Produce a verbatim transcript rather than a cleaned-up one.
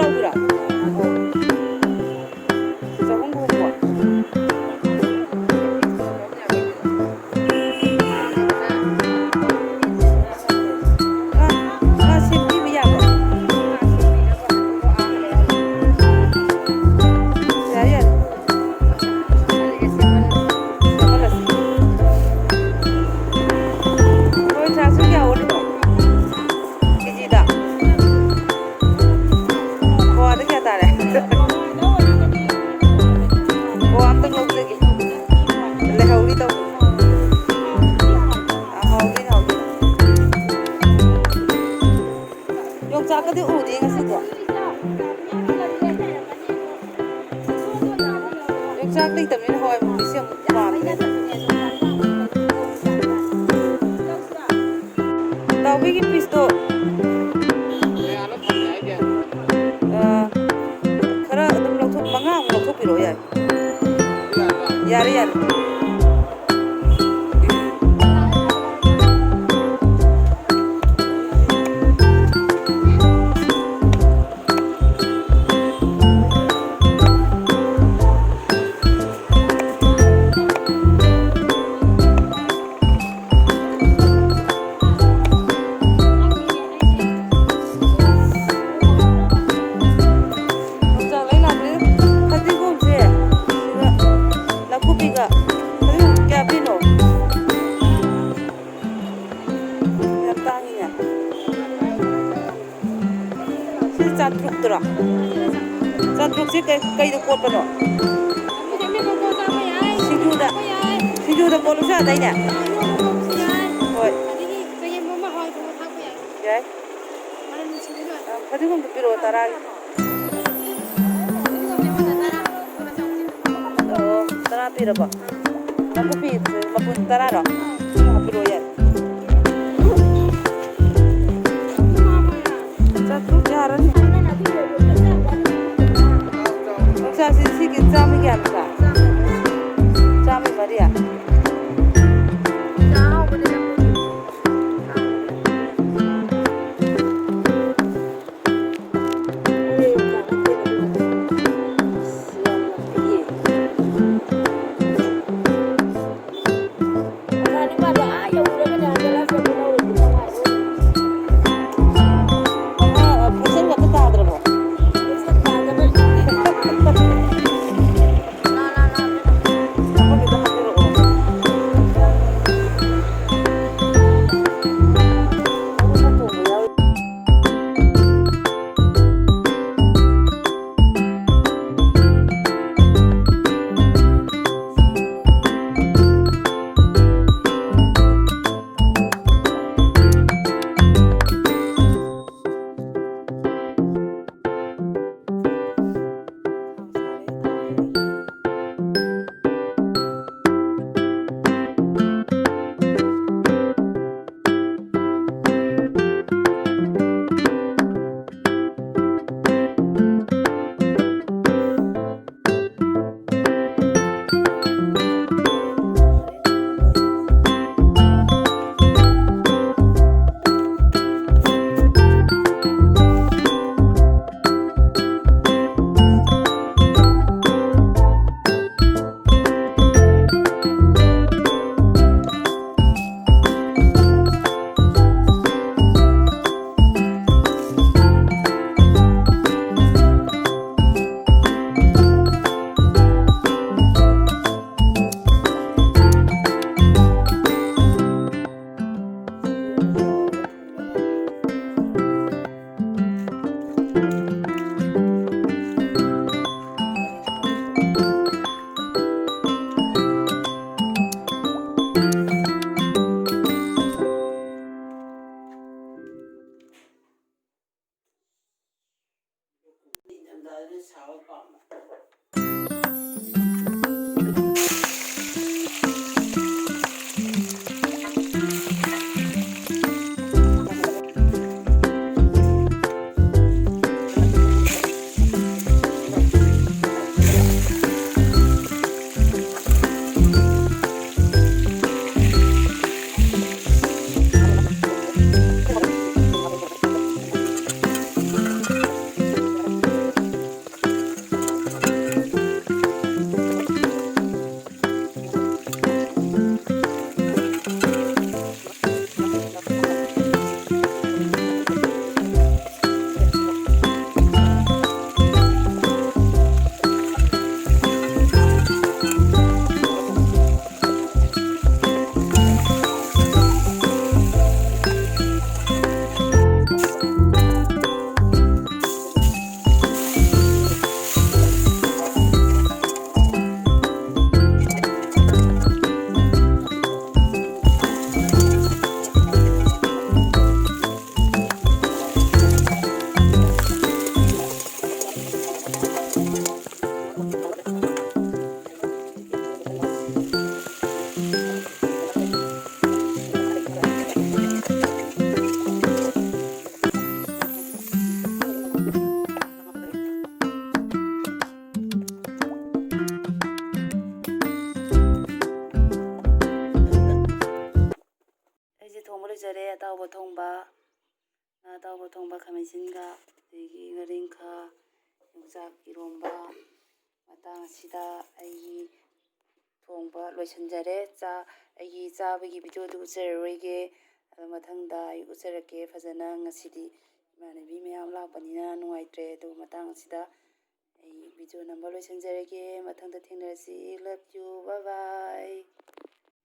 ꯇꯧꯕꯤꯔꯣ? ꯆꯍꯨꯝ ꯍꯨꯝꯐꯨ꯫ ꯉꯥ, ꯉꯥ ꯁꯦꯝꯕꯤꯕ ꯌꯥꯕ꯭ꯔꯣ? ꯌꯥꯔꯦ, ꯌꯥꯔꯦ꯫ ꯁꯦꯝꯍꯜꯂꯁꯤ꯫ ꯍꯣꯏ, ꯁꯥꯁꯨ ꯀꯌꯥ ꯑꯣꯜꯂꯤꯅꯣ? ꯀꯦꯖꯤꯗ? ꯄꯋꯥꯗ ꯀꯌꯥ ꯇꯥꯔꯦ? ꯄꯋꯥ ꯑꯝꯇꯪ ꯂꯧꯖꯒꯦ꯫ ꯂꯩꯍꯧꯔꯤ ꯇꯧꯕꯅꯤ꯫ ꯑ, ꯍꯥꯎꯗꯣꯏꯅꯤ, ꯍꯥꯎꯗꯣꯏꯅꯤ꯫ ꯌꯣꯡꯆꯥꯛꯀꯗꯤ ꯎꯗꯦ ꯉꯁꯤꯗꯤ꯫ ꯌꯣꯡꯆꯥꯛ ꯂꯩꯇꯕꯅꯤꯅ ꯍꯋꯥꯏ ꯃꯨꯕꯤꯁꯦ ꯑꯃꯨꯛ ꯄꯥꯝꯃꯦ꯫ ꯇꯥꯎꯕꯤꯒꯤ ꯄꯤꯁꯇꯣ, ꯑ, ꯈꯔ ꯑꯗꯨꯝ ꯂꯧꯊꯣꯛ, ꯃꯉꯥꯃꯨꯛ ꯂꯧꯊꯣꯛꯄꯤꯔꯛꯑꯣ ꯌꯥꯏ꯫ ꯌꯥꯔꯦ, ꯌꯥꯔꯦ꯫ ꯌꯣꯡꯆꯥꯛ ꯂꯩ ꯂꯥꯛꯄꯁꯦ ꯐꯗꯤꯒꯣꯝꯁꯦ, ꯑꯗꯨꯒ ꯅꯥꯀꯨꯞꯄꯤꯒ, ꯐꯗꯤꯒꯣꯝ ꯀꯌꯥ ꯄꯤꯅꯣ? ꯌꯥꯝ ꯇꯥꯡꯉꯤꯅꯦ꯫ ꯁꯤ ꯆꯥꯇ꯭ꯔꯨꯛꯇꯨꯔꯣ? ꯆꯥꯇ꯭ꯔꯨꯛꯁꯤ ꯀꯩ-, ꯀꯩꯗ ꯀꯣꯠꯄꯅꯣ? ꯁꯤꯡꯖꯨꯗ, ꯁꯤꯡꯖꯨꯗ ꯀꯣꯠꯂꯁꯨ ꯌꯥꯗꯥꯏꯅꯦ? ꯍꯣꯏ꯫ ꯌꯥꯏ꯫ ꯑ, ꯐꯗꯤꯒꯣꯝꯗꯣ ꯄꯤꯔꯛꯑꯣ, ꯇꯔꯥꯒꯤ꯫ ꯑꯣ, ꯇꯔꯥ ꯄꯤꯔꯕꯣ? ꯅꯥꯀꯨꯞꯄꯤ ꯃꯄꯨꯟ ꯇꯔꯥꯔꯣ? ꯍꯥꯞꯄꯤꯔꯛꯑꯣ, ꯌꯥꯏ꯫ ꯆꯥꯇ꯭ꯔꯨꯛ ꯌꯥꯔꯅꯤ꯫ ꯌꯣꯡꯆꯥꯛꯁꯤ ꯁꯤꯒꯤ ꯆꯥꯝꯃꯒꯤ ꯌꯥꯝꯗ꯭ꯔꯥ? ꯆꯥꯝꯃꯒꯤ ꯃꯔꯤ꯫ ꯑꯗꯨꯗꯤ ꯁꯥꯕ ꯄꯥꯝꯕ꯫ ꯑꯩꯁꯦ ꯊꯣꯡꯕ ꯂꯣꯏꯖꯔꯦ꯫ ꯑꯇꯥꯎꯕ ꯊꯣꯡꯕ, ꯉꯥ ꯑꯇꯥꯎꯕ ꯊꯣꯡꯕ, ꯈꯥꯃꯦꯟ ꯑꯁꯤꯟꯒ, ꯑꯗꯒꯤ ꯉꯥꯔꯤꯡꯈꯥ, ꯌꯣꯡꯆꯥꯛ ꯏꯔꯣꯝꯕ꯫ ꯃꯇꯥꯡ ꯑꯁꯤꯗ ꯑꯩꯒꯤ ꯊꯣꯡꯕ ꯂꯣꯏꯁꯤꯟꯖꯔꯦ꯫ ꯆꯥ-, ꯑꯩꯒꯤ ꯆꯥꯕꯒꯤ video ꯗꯨ ꯎꯠꯆꯔꯔꯣꯏꯒꯦ꯫ ꯑꯗꯣ ꯃꯊꯪꯗ ꯑꯩ ꯎꯠꯆꯔꯛꯀꯦ ꯐꯖꯅ꯫ ꯉꯁꯤꯗꯤ ꯏꯃꯥꯟꯅꯕꯤ ꯃꯌꯥꯝ ꯂꯥꯛꯄꯅꯤꯅ ꯅꯨꯡꯉꯥꯏꯇ꯭ꯔꯦ꯫ ꯑꯗꯨ ꯃꯇꯥꯡ ꯑꯁꯤꯗ ꯑꯩ video ꯅꯝꯕ ꯂꯣꯏꯁꯤꯟꯖꯔꯒꯦ꯫ ꯃꯊꯪꯗ ꯊꯦꯡꯅꯔꯁꯤ꯫ Love you. Bye bye.